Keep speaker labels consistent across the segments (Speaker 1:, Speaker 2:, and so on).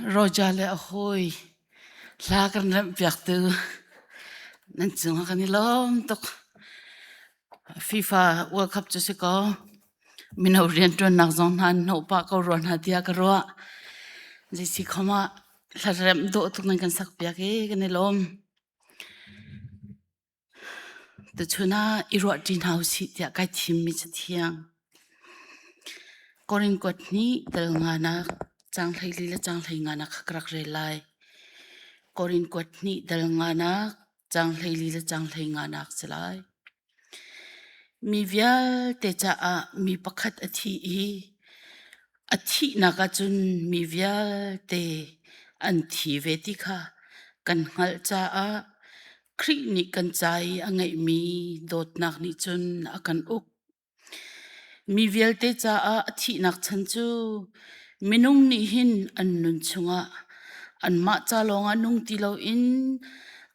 Speaker 1: Roger le a hawi hla kan remhpiaktu nan cungah kan i lawm tuk. FIFA World Cup cu si kaw mino rianṭuannak zong hna an hnawh pah ko rua hna tiah ka ruah. Zeisi khom ah hlaremh dawh tuk nan kan sakpiak i kan i lawm. Tuchun ah i ruahṭi hna usih tiah kai thimmi cathiang. Korin kuat hnih tel nganak caang 14 le caang 15 nak kha ka rak rel lai. Korin kuat hnih dal nganak caang 14 le caang 15 nak si lai. Mi vialte caah mi pakhat a thi i a thihnak ahcun mi vialte an thi ve ti kha kan hngalh caah Khrih nih kan ca i a ngeihmi dawtnak nih cun a kan uk. Mi vialte caah a thihnak chan cu minung nih hin an nun chungah anmah ca lawngah nung ti loin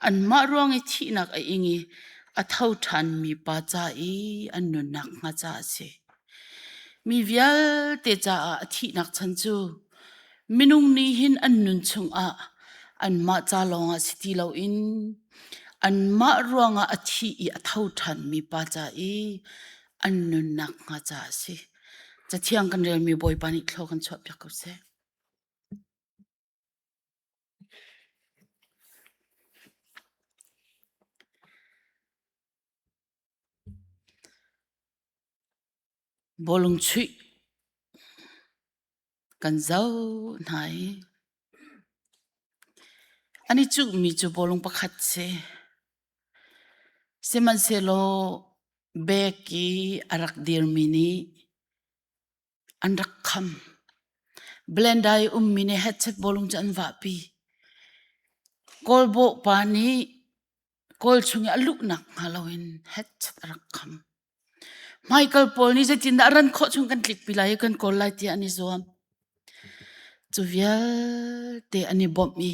Speaker 1: anmah ruang i thihnak a ing i a tho ṭhanmi pa ca i an nunnak hnga caah a si. Mi vialte caah a thihnak chan cu minung nih hin an nun chungah anmah ca lawngah si ti loin anmah ruangah a thi i a tho ṭhanmi pa ca i an nunnak hnga caah a si. Cathiang kan relmi Bawipa nih thlaw kan chuahpiak ko seh. Bawlung chuih kan zoh hna i an i cuhmi cu bawlung pakhat si. Sihmanhsehlaw bek i a rak dirmi nih an rak kham. Blender i ummi nih headset bawlung cu an vahpi. Kawlbawh pa nih kawl chung i a luhnak hnga loin headset a rak kham. Hmaikal pawl nih zeitindah ran khawh chung kan tlikpi lai i kan kawl lai tiah an i zuam. Cu vialte an i bawmh i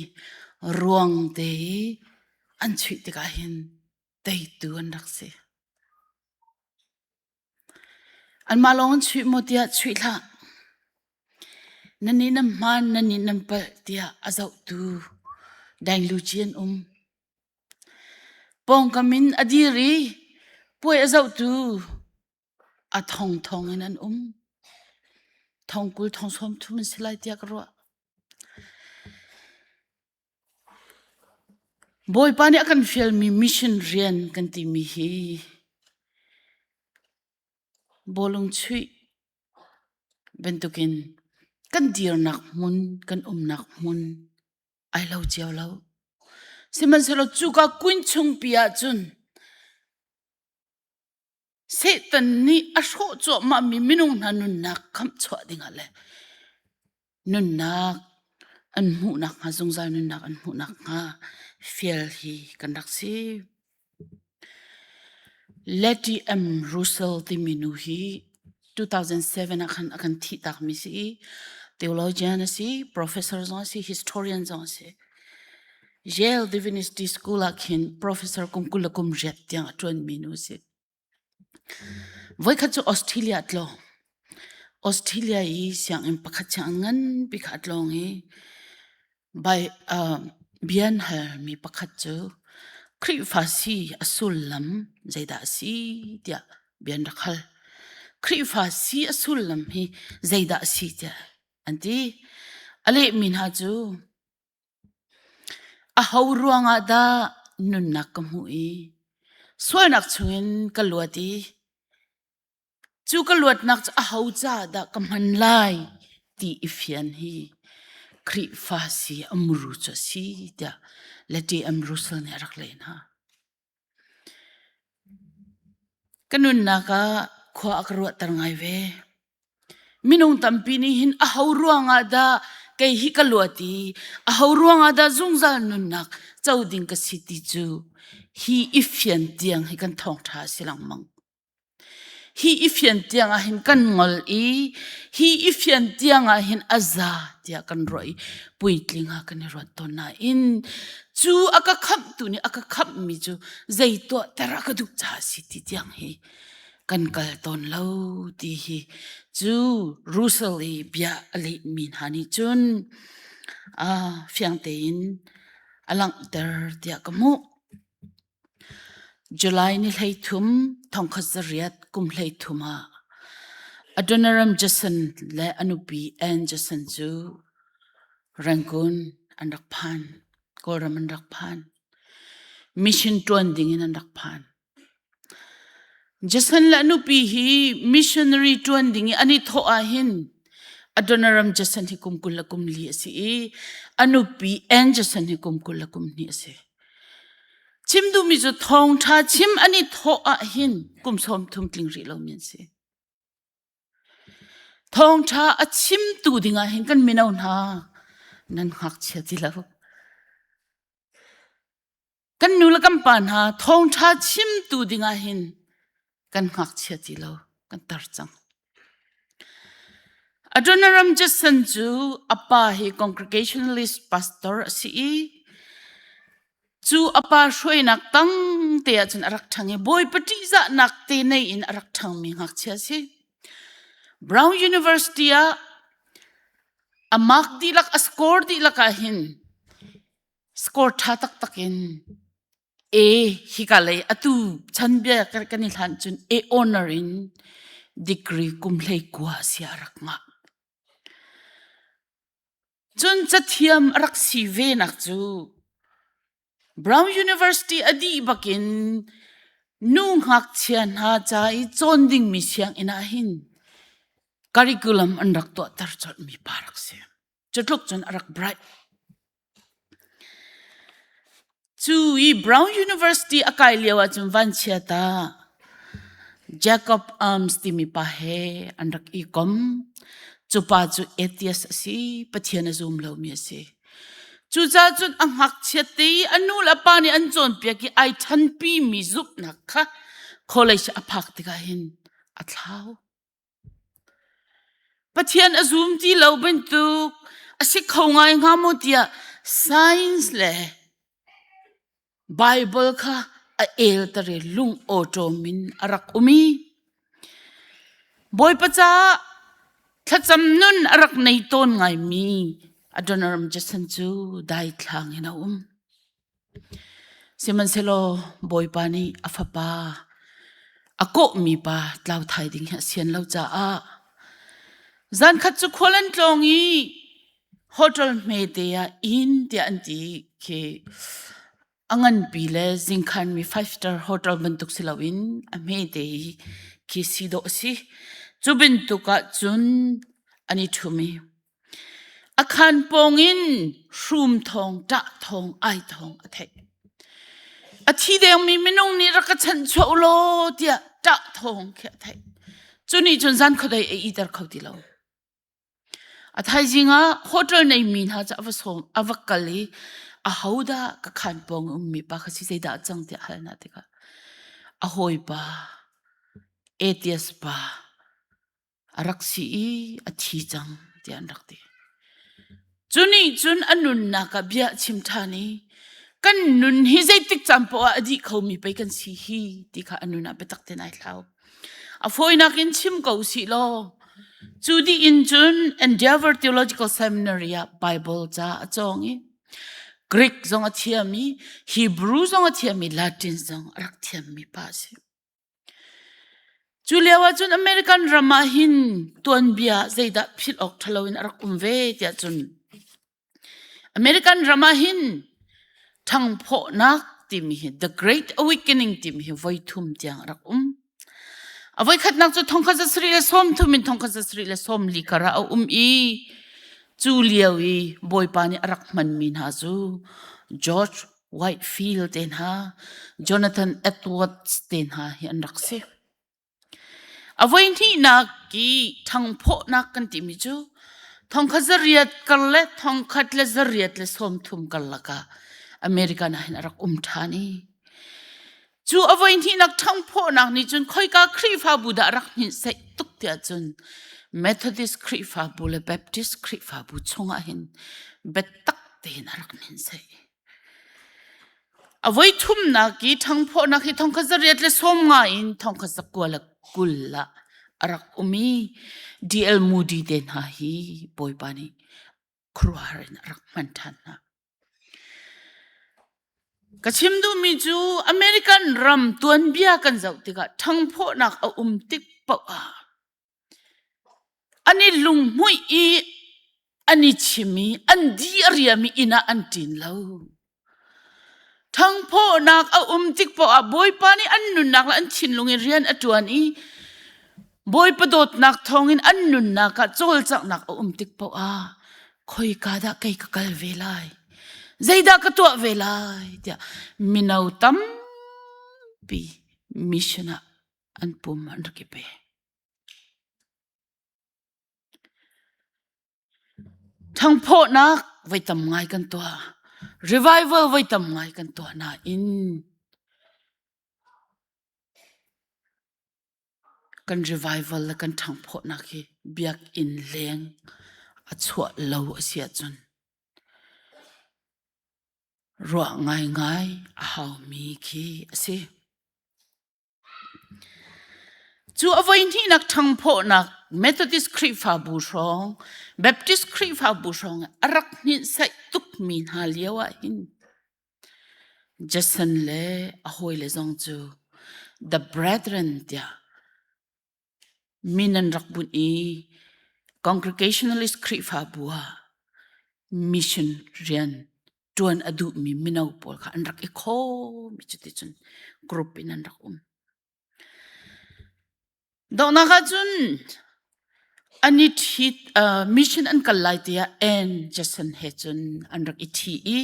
Speaker 1: ruang te i an chuih tikah hin teitu an rak si. Anmah lawng an chuih maw tiah chuih hlah. Nannih nan hmaan, nannih nan palh tiah a zohtu daingluci an um. Pawngkam in a dir i puai a zohtu a thongthong in an um. Thongkul thong 30 an si lai tiah ka ruah. Bawipa nih a kan fialmi mission rian kan timi hi bawlung chuih bantukin kan dirnak hmun, kan umnak hmun ai lo cio lo. Sihmanhsehlaw cuka kuin chungpi ahcun Satan nih a hrawh cuahmahmi minung hna nunnak khamhchuah dingah le nunnak an hmuhnak hnga zungzal nunnak an hmuhnak hnga fial hi kan rak si. Letty M. Russell timi nu hi 2007 ah khan a kan thihtakmi si i theologian a si, professor zong a si, historian zong a si. Yale Divinity School ah khin professor kum 20 le kum riat tiang a ṭuanmi nu a si. Voikhat cu Australia a tlawng. Australia i sianginn pakhat sianginn nganpi kha a tlawng i bai, uh, bia an halmi pakhat cu Khrihfa si a sullam zeidah a si tiah bia an rak hal. Khrihfa si a sullam hi zeidah a si tiah an ti. A lehmi hna cu Aho ruangah dah nunnak ka hmuh i sualnak chungin ka luat i cu ka luatnak cu aho caah dah ka hman lai ti i fian hi Khrihfa si a muru cu a si tiah Letty M. Russell nih a rak leh hna. Ka nunnak ah khua a ka ruahter ngai ve. Minung tampi nih hin aho ruangah dah kei hi ka luat i aho ruangah dah zungzal nunnak co ding ka si ti cu hi i fian tiang hi kan thawngṭha a si lengmang. Hi i fian tiang ah hin kan ngol i hi i fian tiang ah hin a za tiah kan ruah i puitling ah kan i ruat tawn nain cu a ka khamhtu nih a ka khamhmi cu zei tuahter a ka duh caah a si ti tiang hi kan kal tawn lo ti hi cu Russell i bia a lehmi hna nih cun. fiang tein a langhter tiah ka hmuh. July ni 13, 1908 kum 13 ah Adoniram Judson le a nupi Ann Judson cu Rangoon an rak phan. Kawlram an rak phan. Mission ṭuan ding in an rak phan. Jason le a nupi hi missionary ṭuan ding i an i thawh ahhin Adoniram Jason hi kum 24 a si i a nupi Ann Jason hi kum 22 a si. Chim duhmi cu thawngṭha chim an i thawh ahhin kum 30 tling rih lomi an si. Thawngṭha a chimtu ding ahhin kan mino hna nan ngakchia ti lo. Kan nu le kan pa hna thawngṭha chimtu ding ahhin kan ngakchia ti lo, kan tar cang. Adoniram Judson cu a pa hi Congregationalist pastor a si i cu a pa hruainak tang te ahcun a rak ṭhang i Bawipa ṭihzahnak te nei in a rak ṭhangmi ngakchia a si. Brown University ah a mark dihlak a score dihlak ahhin score ṭha taktak in A hika lei atu chanbia kan i hlan cun A honor in degree kum 19 sia a rak ngah. Cun cathiam a rak si ve nak cu Brown University a dih bakin nu ngakchia hna ca i cawn dingmi sianginn ah hin curriculum an rak tuahter colhmi pa rak si. Cutluk cun a rak bright. Cu i Brown University a kai lio ahcun vanchia ta Jacob Arms timi pa he an rak i kom. Cu pa cu atheist a si, Pathian a zum lomi a si. Cucaah cun a ngakchiat te i a nu le a pa nih an cawnpiak i ai ṭhanpimi zumhnak kha college a phak tikah hin a thlau. Pathian a zum ti lo bantuk a si kho ngai hnga maw tiah science le Bible kha a elter i lung awṭawm in a rak um i Bawipa caah thlacam nun a rak nei tawn ngaimi Adoniram Judson cu daithlang in a um. Sihmanhsehlaw Bawipa nih a fapa a kawhmi pa tlau thai ding hi a sian lo caah zankhat cu khual an tlawng i hotel hmete ah inn tiah an ti khi a nganpi le zingkhan mi five star hotel bantuk si loin a hmete i khi si dawh a si. Cu bantuk ah cun an i ṭhum i A khaan pawng in hrum thawng, ṭah thawng, ai thawng a theih. A thi dengmi minung nih rak ka chanhchuah u law tiah ṭah thawng khi a theih. Cu nih cun zan khuadei a iter kho ti lo. A thaizing ah hotel neimi hna cu a va sawm, a va kal i ahodah ka khaan pawng i ummi pa kha si zeidah a cang tiah a hal hna tikah a hawipa atheist pa a rak si i a thi cang tiah an rak ti. Cu nih cun a nunnak ah bia a chim ṭhan i kan nun hi zeitik caan poah ah a dih khomi pei kan si hi ti kha a nun ah biatak tein ai thlau. A fawinak in chim ko sih law cu dih in cun Endeavor Theological Seminary ah Bible ca a cawng i Greek zong a thiam i Hebrew zong a thiam i Latin zong a rak thiammi pa a si. Cu lio ahcun American ram ah hin tuanbia zeidah philh awk ṭhalo in a rak um ve tiah cun American ram ah hin ṭhangphawhnak timi hi The Great Awakening timi hi voi thum tiang a rak um. A voikhatnak cu 1930 in 1940 kar ah a um i cu lio i Bawipa nih a rak hmanmi hna cu George Whitefield te hna, Jonathan Edwards te hna hi an rak si. A voihnihnak i ṭhangphawhnak kan timi cu thongkhat zariat kar le thongkhat le zariat le 30 karlak ah American ah hin a rak um ṭhan i cu a voihnihnak ṭhangphawhnak nih cun khoika Khrihfabu dah a rak hninhsaih tuk tiah cun Methodist Khrihfabu le Baptist Khrihfabu chungah hin biatak tein a rak hninhsaih. A voithumnak i ṭhangphawhnak hi thongkhat 850 in thongkhat 920 ah a rak um i D.L. Moody te hna hi Bawipa nih. khuaruahhar in a rak hman ṭhan hna. Ka chim duhmi cu American ram tuanbia kan zoh tikah ṭhangphawhnak a um tik paoh ah an i lunghmuih i an i chim i an di a riam i inn ah an ṭin lo. Ṭhangphawhnak a um tik paoh ah Bawipa nih an nunnak le an thinlung in rian a ṭuan i Bawipa dawtnak thawngin an nunnak ah cawlcanghnak a um tik paoh ah khoika dah kei ka kal ve lai? Zeidah ka tuah ve lai? tiah mino tampi mission ah an pum an rak i pe. Ṭhangphawhnak voi tam ngai kan tuah. Revival voi tam ngai kan tuah nain kan revival le kan ṭhangphawhnak hi biakinn leng a chuah lo a si ahcun ruah ngaingai a haumi khi a si. Cu a voihnihnak ṭhangphawhnak Methodist Khrihfabu hrawng, Baptist Khrihfabu hrawng a rak hninhsaih tukmi hna lio ahhin Jason le a hawile zong cu The Brethren tiah min an rak bunh i Congregationalist Khrihfabu ah mission rian ṭuan a duhmi mino pawl kha an rak i khawm i cuticun group in an rak um. Donghnak ahcun an i ṭhit uh, mission an kal lai tiah Ann Jason he cun an rak i ṭhi i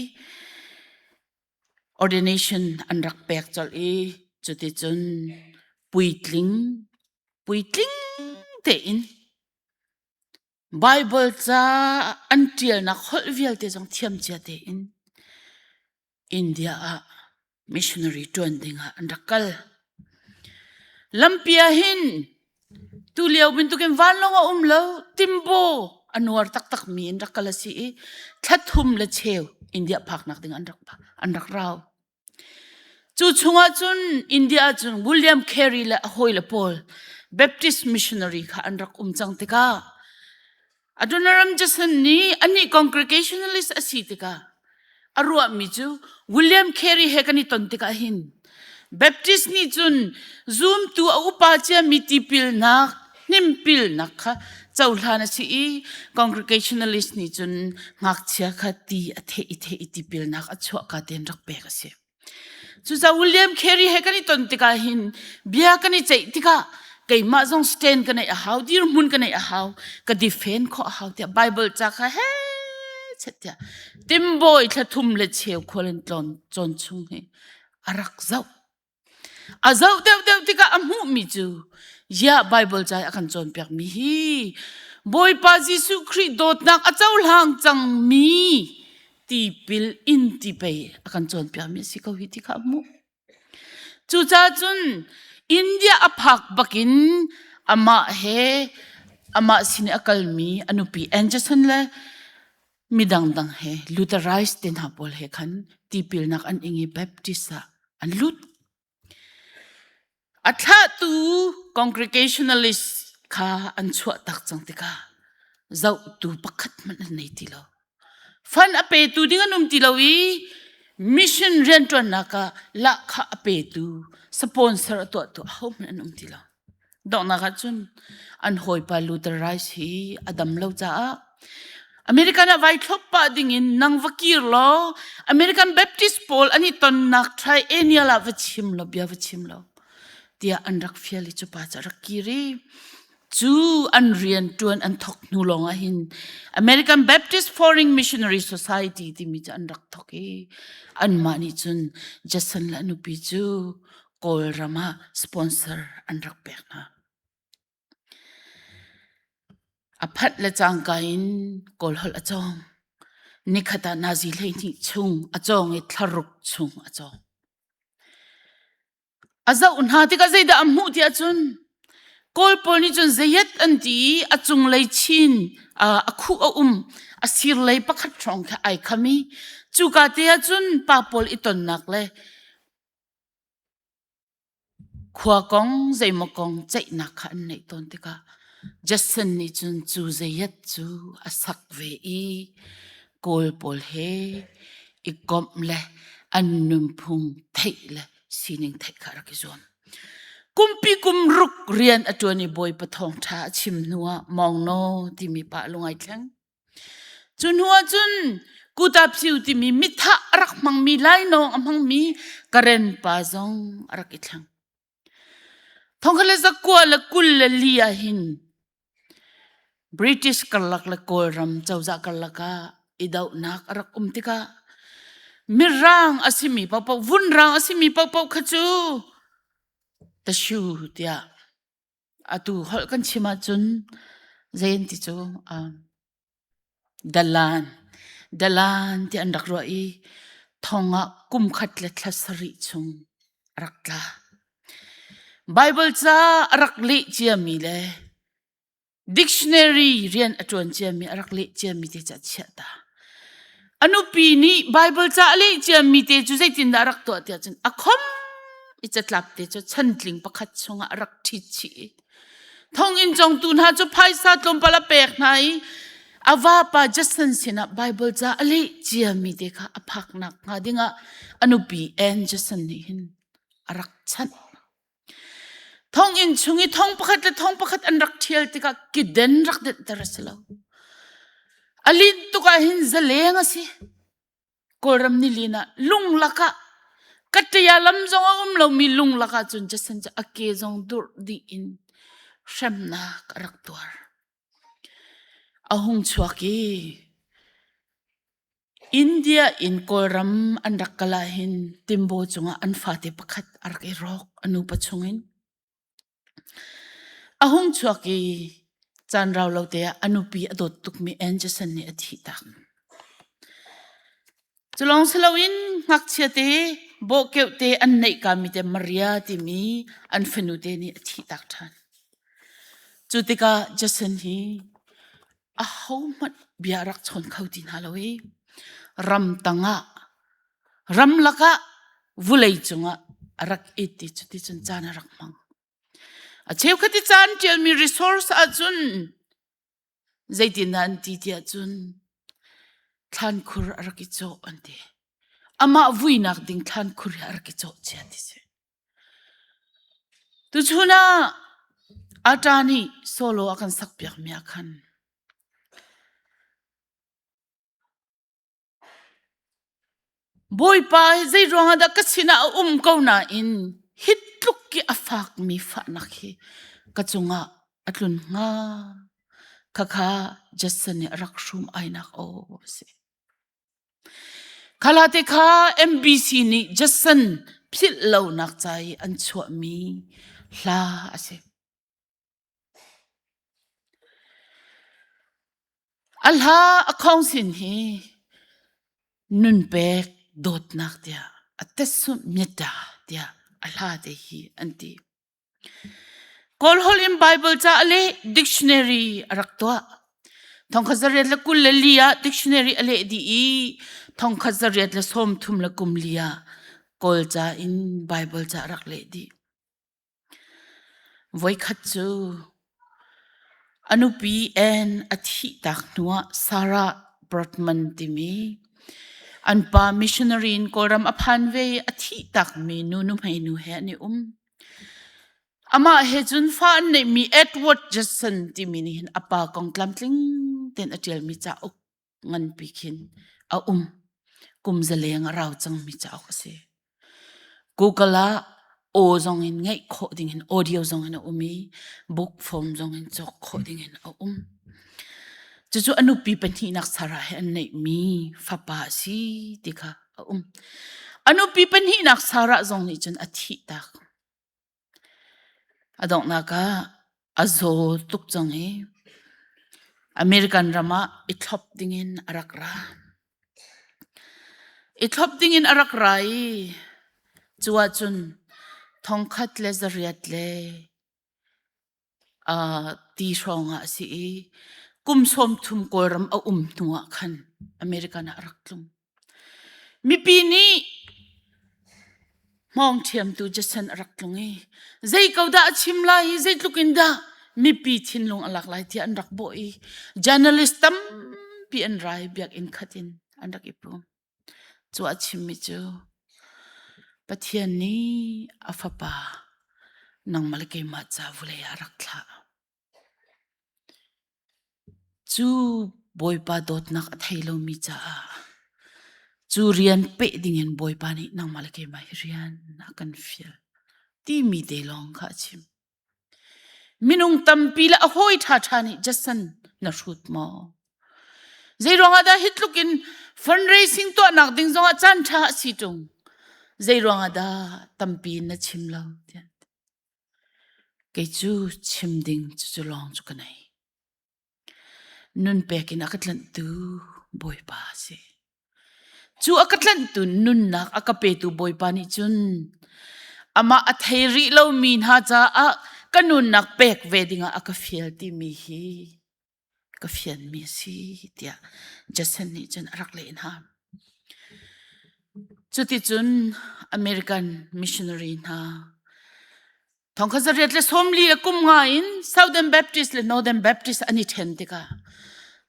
Speaker 1: ordination an rak pek colh i cuticun puitling puitling tein Baibal ca an ṭialnak holh vialte zong thiamcia tein India ah missionary ṭuan dingah an rak kal. Lampi ah hin tulio bantukin vanlawng a um lo, timbo a nuar taktakmi in rak kal a si i thla thum le cheu India phaknak ding an rak an rak rau. Cu chungah cun India ah cun William Carey le a hawile pawl Baptist missionary kha an rak um cang tikah Adoniram Judson nih anih Congregationalist a si tikah a ruahmi cu William Carey he kan i ton tikah hin Baptist nih cun zumtu a upa ciami tipilnak hnimpilnak kha cohlan a si i Congregationalist nih cun ngakchia kha ti a theh i theh i tipilnak a chuahka tein rak pek a si. Cucaah William Carey he kan i ton tikah hin bia kan i ceih tikah keimah zong stand ka neih a hau, dirhmun ka neih a hau, ka defend khawh a hau tiah Bible ca kha he chet tiah Timbawi thla thum le cheu khual in tlawn cawn chung hi a rak zoh. A zoh deuhdeuh tikah a hmuhmi cu ziah Bible ca a kan cawnpiakmi hi Bawipa Jesuh Khrih dawtnak a cohlang cangmi tipil in ti pei a kan cawnpiakmi a si ko hi ti kha a hmuh. Cucaah cun India a phak bakin amah he amah sin i a kalmi a nupi Anderson le midang dang he Lutherized te hna pawl he khan tipilnak an ing i Baptist ah an lut. A thlahtu Congregationalist kha an chuah tak cang tikah zohtu pakhat hmanh an nei ti lo. Fund a petu ding an um ti lo i mission rianṭuannak ah lahkhah a petu sponsor a tuahtu ahohmanh an um ti lo. Donghnak ah cun an hawipa Luther Rice hi a dam lo caah American ah vai thlop pah dingin nang va kir law American Baptist pawl an i tonnak triennial ah va chim law bia va chim law tiah an rak fial i cu pa cu a rak kir i cu an rian ṭuan an thok hnu lawng ah hin American Baptist Foreign Missionary Society timi cu an rak thok i anmah nih cun Jason le a nupi cu Kawlram ah sponsor an rak pek hna. A phanh le cangka in Kawl holh a cawng. Nikhat ah nazi 12 chung a cawng i thlaruk chung a cawng. A zoh hna tikah zeidah a hmuh ti ahcun Kawl pawl nih cun zeiat an ti i a cunglei chin a khuh a um a sirlei pakhat hrawng kha ai kham i cuka te ahcun pa pawl i tonnak le Khua kong zeimaw kong ceihnak kha an neih tawn tikah. Judson nih cun cu zeiat cu a sak ve i Kawl pawl he i komh le an nunphung theih le sining theih kha a rak i zuam. Kumpi kum ruk rian a ṭuan i Bawipa thawngṭha a chim hnuah Mawngnaw timi pa lung ai thleng. Cu hnuah cun Kutapsiu timi mithah a rak hmangmi lainawng a hmangmi Karen pa zong a rak i thleng. Thongkhat le zakua le 24 ah hin British karlak le Kawlram cozah karlak ah i dohnak a rak um tikah Mirang a simi paohpaoh, vunrang a simi paohpaoh kha cu tashu tiah atu holh kan chim ahcun zei an ti cu dalan dalan ti an rak ruah i thong ah kum khat le thla sarih chung a rak tla. Baibal ca a rak leh ciami le dictionary rian a ṭuan ciami a rak leh ciami te cu a chiah ta. A nupi nih Baibal ca a leh ciami te cu zeitindah a rak tuah tiah cun a khom i catlap te cu chantling pakhat chungah a rak ṭhit chih i thonginn congtu hna cu phaisa tlawmpal a pek hna i a vapa Jason sinah Baibal ca a leh ciami te kha a phaknak hnga dingah a nupi Ann Jason nih hin a rak chanh. Thonginn chung i thong pakhat le thong pakhat an rak ṭhial tikah kiden rak denhter a si lo. A lin tuk ah hin zaleng a si. Kawlram nilin ah lunglak ah kaṭia lam zong a um lomi lunglak ah cun Jason cu a ke zong durh dih in hremnak a rak tuar. A hung chuak i India in Kawlram an rak kal ahhin Timbaw cungah an fate pakhat a rak i rawk a nupa chungin. A hung chuak i caan rau lo te ah a nupi a dawt tukmi Anderson nih a thihtak. Cu lawng si loin ngakchia te bawhkeuh te an neih kami te Maria timi an fanu te nih a thihtak ṭhan. Cu tikah Jason hi ahohmanh bia a rak chawn kho ti hna lo i ramtang ah ramlak ah vulei cungah a rak it i cuticun caan a rak hmang. A cheukhat i caan ṭialmi resource ahcun zeitindah an ti tiah cun thlankhur a rak i cawh an ti. Amah vuinak ding thlankhur hi a rak i cawh cia ti si. Tuchun ah Ata nih solo a kan sakpiakmi ah khan Bawipa hi zei ruangah dah ka sinah a um ko nain hi tluk i a fakmi fahnak hi ka cungah a tlun hnga? Khakha Jason nih a rak hrum ainak aw a si. Khalate kha MBC nih Jason philh lonak ca i an chuahmi hla a si. A hla a khong sin hi nunpek dawtnak tiah a tesumh metta tiah a hla te hi an ti. Kawlholh in Baibal ca a leh dictionary a rak tuah. Thongkhat zariat le 24 ah dictionary a leh dih i thongkhat zariat le 34 ah Kawlca in Baibal ca a rak leh dih. Voikhat cu a nupi Ann a thihtak hnuah Sarah Brotman timi an pa missionary in Kawlram a phan ve i a thihtakmi nu nuhmei nu he an i um. Amah he cun fa an neihmi Edward Judson timi nih hin a pa kong tlamtling tein a ṭialmi cauk nganpi khin a um. Kum zaleng a rau cangmi cauk a si. Google ah aw zong in ngaih khawh ding in audio zong in a um i book form zong in cawk khawh ding in a um. Cucu a nupi pahnihnak Sarah he an neihmi fapa a si ti kha a um. A nupi pahnihnak Sarah zong nih cun a thih tak. A donghnak ah a zaw tuk cang i American ram ah i thlop dingin a rak ra. I thlop dingin a rak ra i cu ahcun thongkhat le zariat le ti hrawng ah a si i kum 30 Kawlram a um hnu ah khan American ah a rak tlung. Mipi nih hmawng ṭhiamtu Jason a rak tlung i zei ko dah a chim lai i zeitluk in dah mipi thinlung a lak lai tiah an rak bawh i journalist tampi an rai biakinn khat in an rak i pum. Cu a chimmi cu Pathian nih a fapa nangmah le keimah ca vulei ah a rak thlah. Cu Bawipa dawtnak a thei lomi caah cu rian peh dingin Bawipa nih nangmah le keimah hi rian a kan fial timi te lawng kha a chim. Minung tampi le a hawi ṭhaṭha nih Jason na hrut maw? Zei ruangah dah hi tluk in fundraising tuahnak ding zongah caan ṭha a si ṭung? Zei ruangah dah tampi in na chim lo? Tiah Kei cu chim ding cucu lawng cu ka nei. Nun pek in a ka tlanhtu Bawipa a si. Cu a ka tlanhtu nunnak a ka petu Bawipa nih cun amah a thei rih lomi hna caah ka nunnak pek ve dingah a ka fial timi hi ka fianmi a si tiah Jason nih cun a rak leh hna. Cuticun American missionary hna thongkhat zariat le 40 le kum nga in Southern Baptist le Northern Baptist an i ṭhen tikah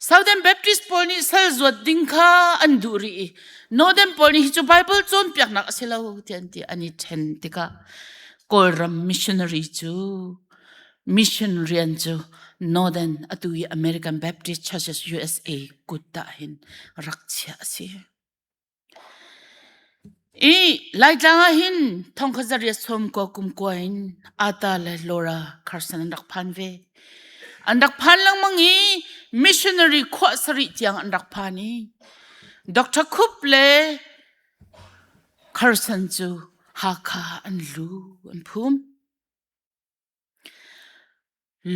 Speaker 1: Southern Baptist pawl nih sal zuat ding kha an duh rih i Northern pawl nih hi cu Bible cawnpiaknak a si lo tiah an ti an i ṭhen tikah Kawlram missionary cu mission rian cu Northern atu i American Baptist Churches USA kut ah hin rak chiah a si. I Laitlang ah hin thongkhat zariat sawm kua kum kua in Ata le Laura Carson an rak phan ve. An rak phan lengmang i missionary khuah sarih tiang an rak phan i Dr. Khup le Carson cu Hakha an lu an phum.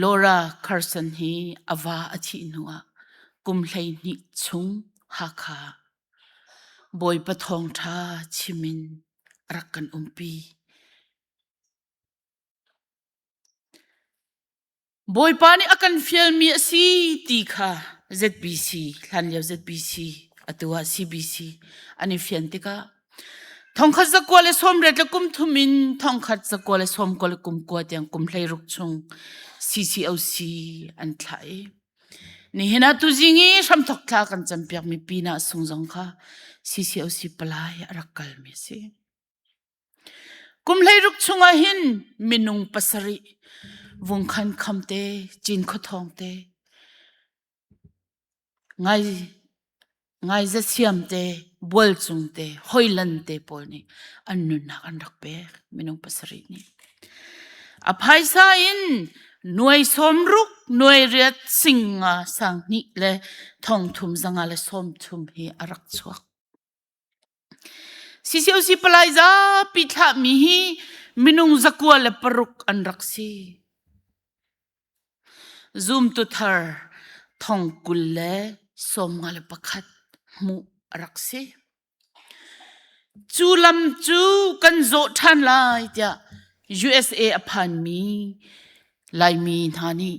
Speaker 1: Laura Carson hi a va a thih hnuah kum 12 chung Hakha Bawipa thawngṭha chim in a rak kan umpi. Bawipa nih a kan fialmi a si ti kha ZBC, hlanlio ZBC, atu ah CBC an i fian tikah Thongkhat zakua le sawmriat le kum thum in thongkhat zakua le sawmkua le kum kua tiang kum 16 chung CCOC an thlah i nihin ah tuzing i hramthok thla kan campiak mi pinah sung zong kha CCOC palai a rak kalmi a si. Kum 16 chungah hin minung pasarih vungkhan kham te, Cinkhua thawng te, Ngai Ngaizathiam te, Bualcung te, Hoilan te pawl nih an nunnak an rak pek minung pasarih nih. A phaisa in nuai sawmruk, nuai riat, singa sang hnih le thong thum zanga le sawm thum hi a rak chuak. CCOC palai zapi thlahmi hi minung 106 an rak si. Zumtu thar thong 21 hmuh a rak si. Cu lam cu kan zawh ṭhan lai tiah USA a phanmi Laimi hna nih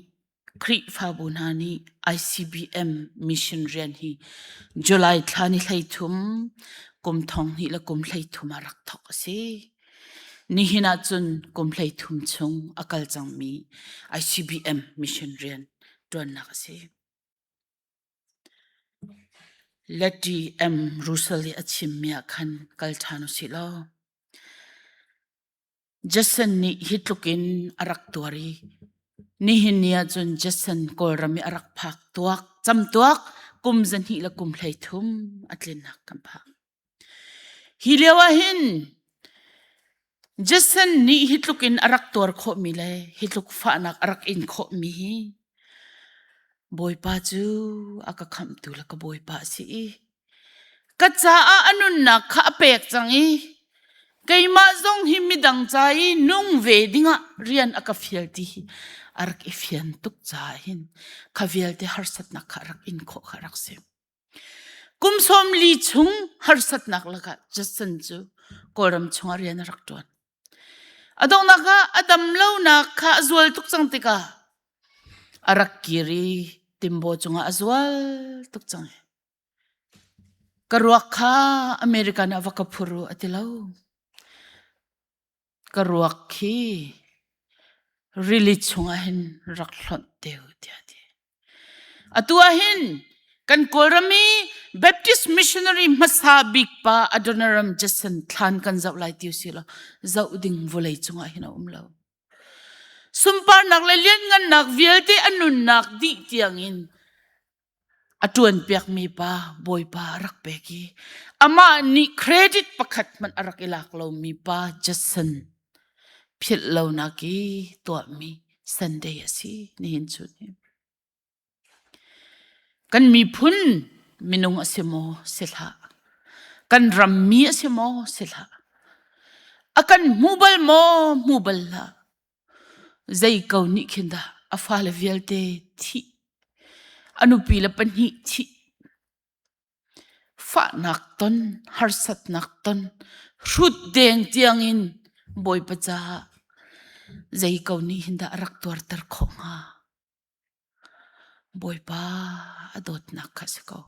Speaker 1: Khrihfabu hna nih ICBM mission rian hi July thla ni 13 kum 2000 le kum 33 ah rak thawk a si. Nihin ah cun kum 33 chung a kal cangmi ICBM mission rian ṭuannak a si. Letty M. Russell i a chimmi ah khan kal ṭhan u sih law. Jason nih hi tluk in a rak tuar i nihin ni ahcun Jason Kawlram i a rak phak tuak camtuak kum 2 le kum 33 a tlinnak kan phak. Hi lio ah hin Jason nih hi tluk in a rak tuar khawhmi le hi tluk fahnak a rak in khawhmi hi Bawipa cu a ka khamhtu le ka Bawipa a si i Ka caah a nunnak kha a pek cang i keimah zong hi midang ca i nung ve dingah rian a ka fial ti hi a rak i fian tuk caah hin kha vialte harsatnak kha a rak in khawh kha a rak si. Kum 40 chung harsatnak lakah Judson cu Kawlram chungah rian a rak ṭuan. A donghnak ah a dam lonak kha a zual tuk cang tikah a rak kir i timbaw cungah a zual tuk cang. Ka ruak kha American ah va ka phur u a ti lo. Ka ruak khi. Rili chungah hin rak hlonh te u tiah a ti. Atu ah hin kan Kawlram i Baptist missionary hmasa bik pa Adoniram Judson thlan kan zoh lai ti usih law zoh ding vawlei cungah hin a um lo. Sunparnak le lianngannak vialte a nunnak dih tiangin a ṭuanpiakmi pa Bawipa a rak pek i amah nih credit pakhat hmanh a rak i lak lomi pa Judson philh lonak i tuahmi Sunday a si nihin chun hi. Kan miphun minung a si maw si hlah. Kan rammi a si maw si hlah. A kan hmu bal maw hmu bal hlah. Zei ko nih khin dah a fale vialte thih, a nupi le pahnih thih, fahnak ton, harsatnak ton, hrut deng tiangin Bawipa caah zei ko nih hin dah a rak tuarter khawh hnga? Bawipa a dawtnak kha si ko.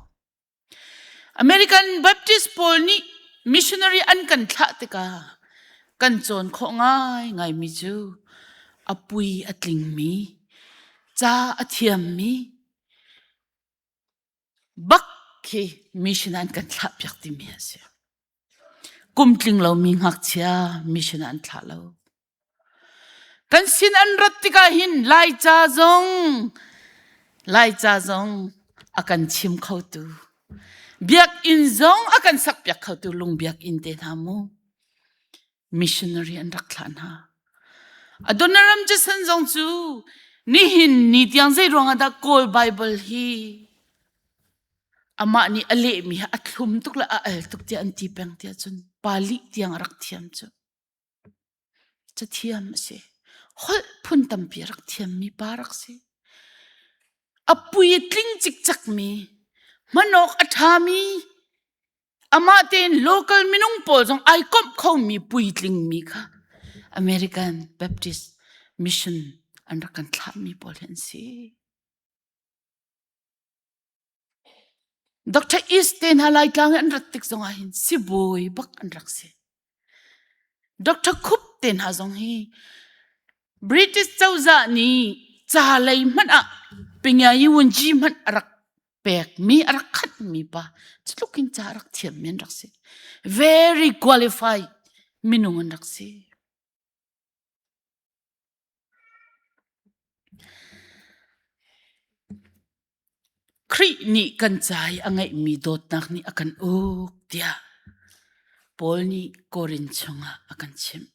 Speaker 1: American Baptist pawl nih missionary an kan thlah tikah kan cawn khawh ngaingaimi cu a pui a tlingmi, ca a thiammi bak khi mission an kan thlah piak timi a si. Kum tling lomi ngakchia mission an thlah lo. Kan sin an rat tikah hin Laica zong Laica zong a kan chim khotu biakinn zong a kan sakpiak khotu lung biakinn te hna mu missionary an rak thlah hna. Adoniram Judson zong cu nihin ni tiang zei ruangah dah Kawl Bible hi amah nih a lehmi hi a thlum tuk le a al tuk tiah an ti peng tiah cun Pali tiang a rak thiam cu. Cathiam a si. Holh phun tampi a rak thiammi pa rak si. A pui a tling cikcekmi, hman awk a ṭhami, amah tein local minung pawl zong ai komh khomi puitlingmi kha American Baptist Mission an rak kan thlahmi pawl hi an si. Dr. East te hna Laitlang i an rat tik zong ah hin sibawi bak an rak si. Dr. Khup te hna zong hi British cozah nih ca lei hmanh ah Pingayi Wunji hmanh a rak pekmi a rak khatmi pa cutluk in ca a rak thiammi an rak si. Very qualified minung an rak si. Khrih nih kan ca i a ngeihmi dawtnak nih a kan uk tiah Paul nih Korin chungah a kan chimh.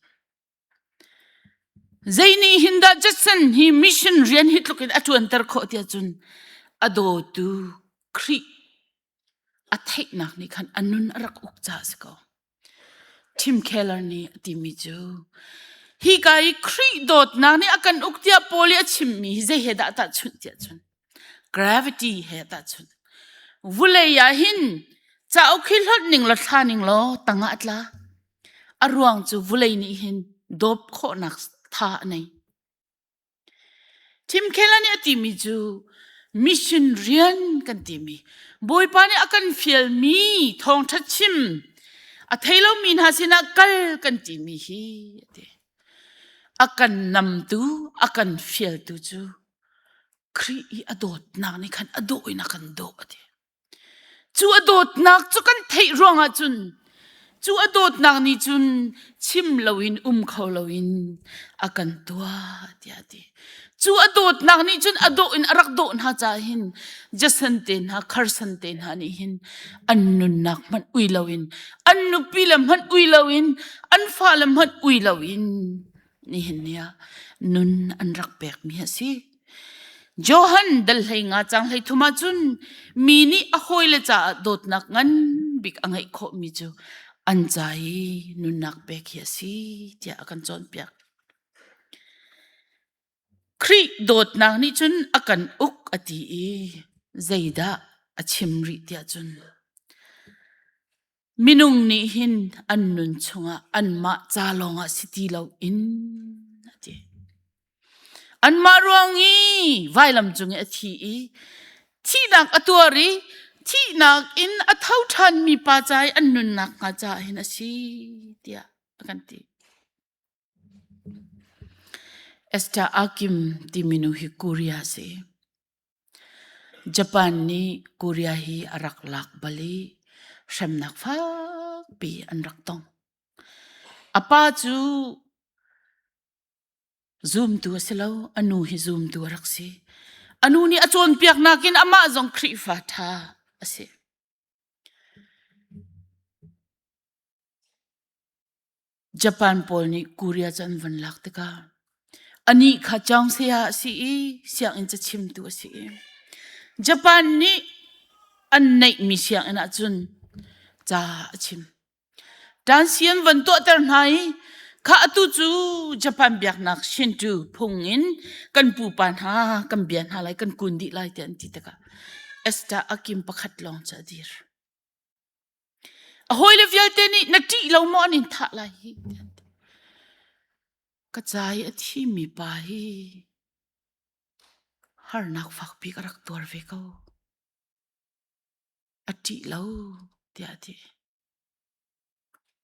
Speaker 1: Zei nih hin dah Judson hi mission rian hi tluk in a ṭuanter khawh tiah cun a dawtu Khrih a theihnak nih khan a nun a rak uk caah a si ko. Tim Keller nih a timi cu hika i Khrih dawtnak nih a kan uk tiah Paul i a chimmi hi zei he dah tahchunh tiah cun gravity he tahchunh. Vulei ah hin cauk hi hlonh ning law thla ning law tangah a tla. A ruang cu vulei nih hin dawp khawhnak tha a nei. Thimkhel nih a timi cu mission rian kan timi Bawipa nih a kan fialmi thawngṭha chim a thei lomi hna sinah kal kan timi hi a ti. A kan namtu, a kan fialtu cu Khrih i a dawtnak nih khan a dawh in a kan dawh a ti. Cu a dawtnak cu kan theih ruangah cun cu a dawtnak nih cun chim loin um kho loin a kan tuah tiah a ti. Cu a dawtnak nih cun a dawh in a rak dawh hna caah hin Jason te hna Carson te hna nih hin an nunnak hmanh ui loin an nupi le hmanh ui loin an fale hmanh ui loin nihin ni ah nun an rak pekmi a si. Johan dal hlei nga cang hlei thum ahcun mi nih a hawile caah dawtnak ngan bik a ngeih khawhmi cu an ca i nunnak pek hi a si tiah a kan cawnpiak. Khrih dawtnak nih cun a kan uk a ti i zeidah a chim rih tiah cun Minung nih hin an nun chungah anmah ca lawngah si ti loin a ti. Anmah ruang i vailam cung i a thi i thihnak a tuar i thihnak in a tho ṭhanmi pa ca i an nunnak hnga caah hin a si tiah a kan ti. Esther Akim timi nu hi Korea si. Japan nih Korea hi a rak lak bal i hremnak fakpi an rak tong. A pa cu Zumtu a si lo, a nu hi zumtu a rak si. A nu nih a cawnpiaknak in amah zong Khrihfa ṭha a si. Japan pawl nih Korea cu an van lak tikah anih kha Chaung-saya a si i sianginn cachimtu a si i Japan nih an neihmi sianginn ahcun ca a chim. Ṭansi an van tuahter hna i kha atu cu Japan biaknak Shinto phung in kan pupa hna kan bia hna lai kan kun dih lai tiah an ti tikah Esther Akim pakhat lawng cu a dir. A hawile vialte nih na ṭih lo maw an in thah lai hi tiah an ti. Ka ca i a thimi pa hi harnak fakpi ka rak tuar ve ko. A ṭih lo tiah a ti.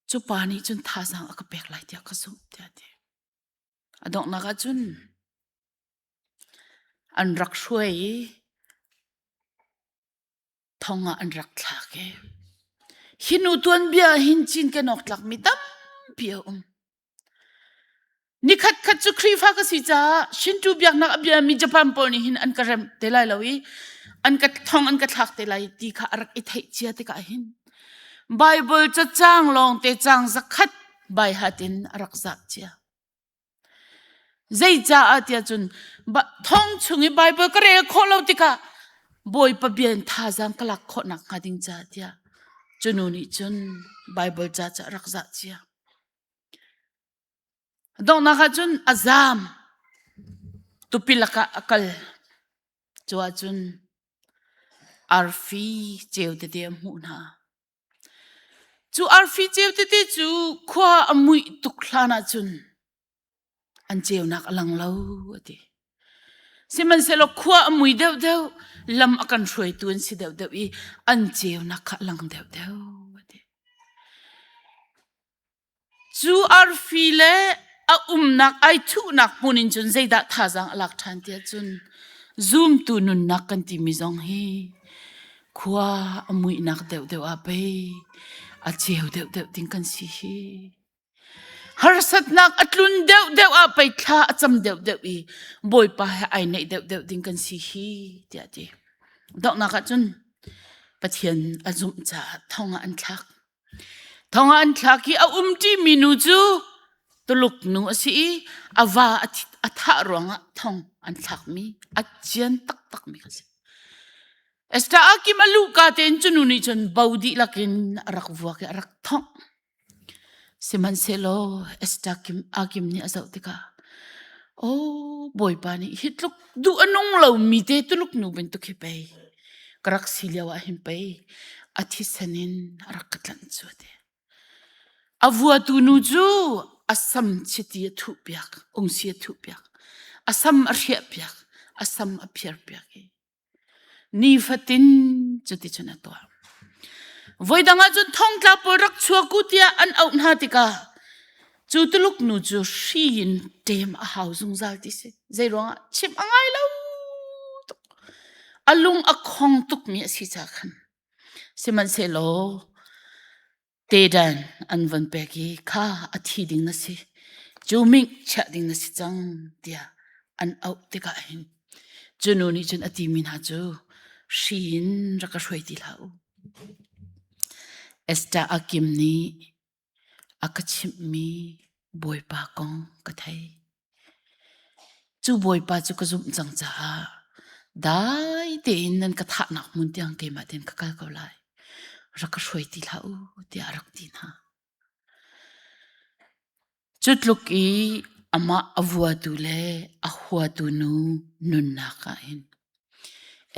Speaker 1: Cu pa nih cun thazaang a ka pek lai tiah ka zumh tiah a ti. A donghnak ah cun an rak hruai i thong ah an rak thlak i hi nu tuanbia ah hin cinken awk tlakmi tampi a um. Nikhat khat cu Khrihfa ka si caah Shinto biaknak a biami Japan pawl nih hin an ka rem te lai lo i an ka thong an ka thlak te lai ti kha a rak i theih cia tikah hin Bible cacang lawng te cang zakhat bai hat in a rak zah cia. Zeicaah tiah cun thong chung i Bible ka rel khawh lo tikah Bawipa bia in thazaang ka lak khawh nakhnga ding caah tiah cu nu nih cun Bible ca cu a rak zah cia. Donghnak ah cun a zaam. Tupi lakah a kal. Cu ahcun arfi ceu tete a hmuh hna. Cu arfi ceu tete cu khua a muih tuk hlan ahcun an ceunak a lang lo a ti. Sihmanhsehlaw khua a mui deuhdeuh, lam a kan hruaitu an si deuhdeuh i an ceunak kha a lang deuhdeuh a ti. Cu arfi le a umnak ai thuhnak hmun in cun zeidah thazaang a lak ṭhan tiah cun zumtu nunnak kan timi zong hi khua a muihnak deuhdeuh ah pei a ceu deuhdeuh ding kan si hi. Harsatnak a tlun deuhdeuh ah pei thla a cam deuhdeuh i Bawipa he ai naih deuhdeuh ding kan si hi tiah a ti. Donghnak ah cun Pathian a zumh caah thong ah an thlak. Thong ah an thlak i a umṭimi nu cu Tuluk nu a si i a va a thah ruangah thong an thlakmi a cian taktakmi a si. Esther Akim a luhka tein cu nu nih cun bo dihlak in a rak vuak i a rak thongh. Sihmanhsehlaw Esther Akim nih a zoh tikah Aw Bawipa nih hi tluk duh a nung lomi te Tuluk nu bantuk hi pei ka rak si lio ah hin pei a thisen in a rak ka tlanh cu a ti. A vuatu nu cu a sam chiti a thuhpiak, ungsi a thuhpiak, a sam a hriahpiak, a sam a phiarpiak i Nifatin cuticun a tuah. Voidang ah cun thongtla pawl rak chuak u tiah an auh hna tikah cu Tuluk nu cu hri in ṭem a hau zungzal ti si. Zeiruangah chimh a ngai lo tuk. A lung a khong tukmi a si ca khan. Sihmanhsehlaw Tedan an von pek i kha a thi ding na si, cu ming chiah ding na si cang tiah an auh tikah hin cu nu nih cun a timi hna cu hri in rak ka hruai ti hlah u. Esther Akim nih a ka chimhmi Bawipa kong ka thei. Cu Bawipa cu ka zumh cang caah dai tein nan ka thahnak hmun tiang keimah tein ka kal ko lai. Rak ka hruai ti hlah u tiah a rak ti hna. Cu tluk i amah a vuatu le a huatu nu nunnak ah hin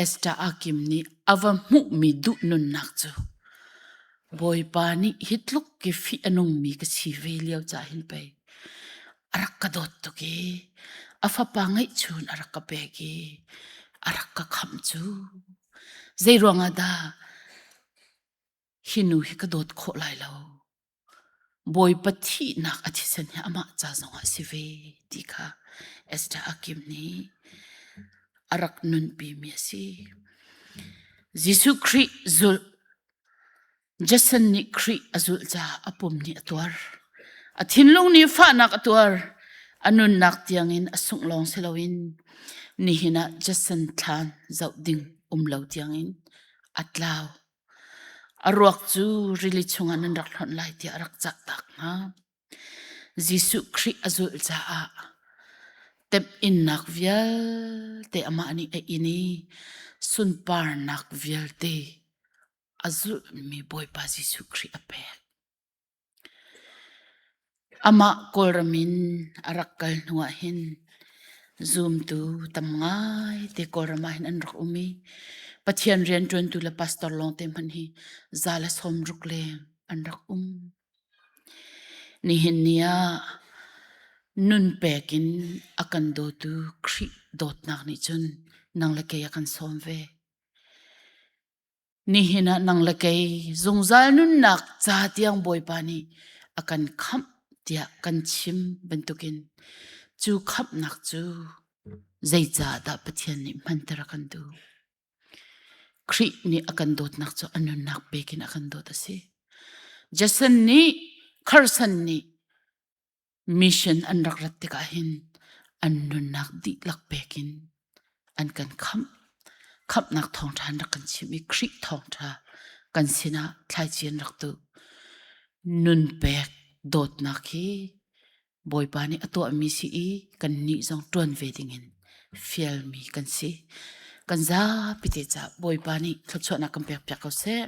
Speaker 1: Esther Akim nih a va hmuhmi duh nunnak cu Bawipa nih hi tluk ki fih a nungmi ka si ve lio ca hin pei a rak ka dawt tuk i a fapa ngeihchun a rak ka pek i a rak ka khamh cu zei ruangah dah hi nu hi ka dawt khawh lai lo. Bawipa thihnak a thisen hi amah ca zongah a si ve ti kha Esther Akim nih a rak nunpimi a si. Jesuh Khrih zulh Jason nih Khrih a zulh caah a pum nih a tuar. A thinlung nih fahnak a tuar. A nunnak tiangin a sungh lawng si loin nihin ah Jason thlaan zoh ding um lo tiangin a tlau. A ruak cu rili chungah nan rak hlonh lai tiah a rak cahtak hna. Jesuh Khrih a zulh caah temhinnak vialte amah nih a in i sunparnak vialte a zulhmi Bawipa Jesuh Khrih a pek. Amah Kawlram in a rak kal hnu ah hin zumtu tam ngaite Kawlram ah hin an rak um i Pathian rianṭuantu le pastor lawngte hmanh hi za le 60 leng an rak um. Nihin ni ah nun pek in a kan dawtu Khrih dawtnak nih cun nang le kei a kan sawm ve. Nihin ah nang le kei zungzal nunnak ca tiang Bawipa nih a kan khamh tiah kan chim bantukin cu khamhnak cu zeicahdah Pathian nih hmanter a kan duh? Khrih nih a kan dawtnak cu a nunnak pek in a kan dawt a si. Jason nih Carson nih mission an rak rat tikah hin an nunnak dihlak pek in an kan khamh. Khamhnak thawngṭha an rak kan chimh i Khrih thawngṭha kan sinah thlaici an rak tuh. Nun pek dawtnak hi Bawipa nih a tuahmi si i kannih zong ṭuan ve dingin fialmi kan si. Kan zapi te caah Bawipa nih thluachuahnak kan pekpiak ko seh.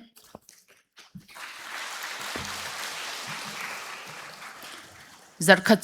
Speaker 1: Zarhkhat.